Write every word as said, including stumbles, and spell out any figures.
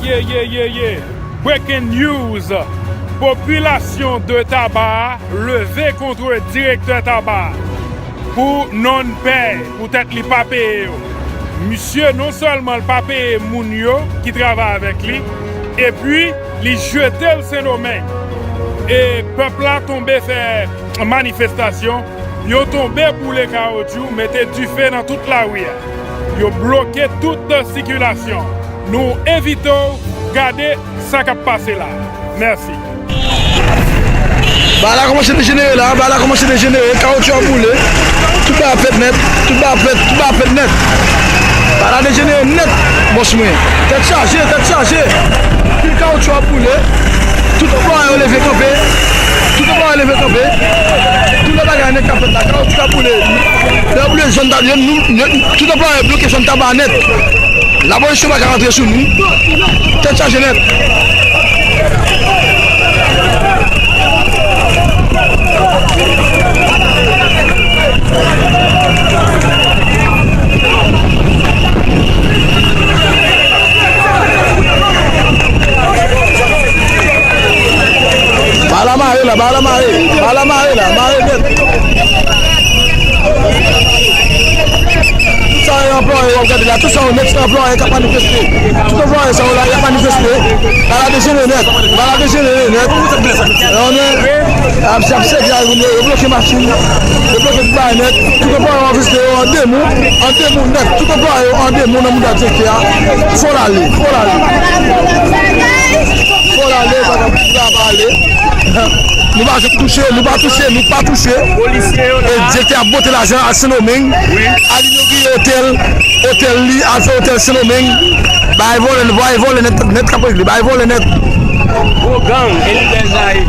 Ye, ye, ye, ye. Breaking news. Popilasyon de Taba a leve kont direktè Taba a pou non pay, poutèt li pa peye yo. Misye non sèlman l pa peye moun yo ki travay avèk li, epi li jete l Sendomeng. E pèp la tonbe fè manifestasyon, yo tonbe boule kawotchou, mete dife nan tout lari a. Yo bloke tout sikilasyon. Nou envite w gade sa k ap pase la. Mèsi. Bagay la kòmanse dejenere la, bagay la kòmanse dejenere, kawotchou ap boule, tout bagay ap fèt nèt, tout bagay ap fèt, tout bagay ap fèt nèt. Bagay la dejenere nèt, bòs mwen. Tèt chaje, tèt chaje. Pil kawotchou ap boule, tout anplwaye yo leve kanpe, tout anplwaye yo leve kanpe. Tout lòt bagay nèt k ap fèt la, kawotchou k ap boule. Lè yo boule zòn Taba, yo, nou, yo, tout anplwaye yo bloke zòn Taba nèt. Lapolis yo pa ka rantre sou nou. Tèt chaje nèt. Bagay la mare la, bagay la mare, bagay la mare la, mare nèt. Tout sa yo anplwaye w ap gade la, tout sa yo nèt, se anplwaye k ap manifeste. Tout anplwaye sa yo la, y ap manifeste. Bagay la dejenere nèt, bagay la dejenere nèt. Konnen, ap, ap sèvi a yo, yo bloke machin, yo bloke tout bagay nèt. Tout anplwaye yo manifeste yo an de mo, an de mo nèt. Tout anplwaye yo an de mo nan mouda direktè a. Fò l ale, fò l ale. Fò l ale, pa ka, pa ale. Nou pa touche, nou pa touche, nou pa touche. Polisye yo la. E direktè ap pote lajan al Sendomeng. Wi. Al inogire otèl, otèl li, al fè otèl Sendomeng. Bay vòlè, bay vòlè nèt, nèt k ap regle, bay vòlè nèt. Gwo gang, Elibèl Zayi.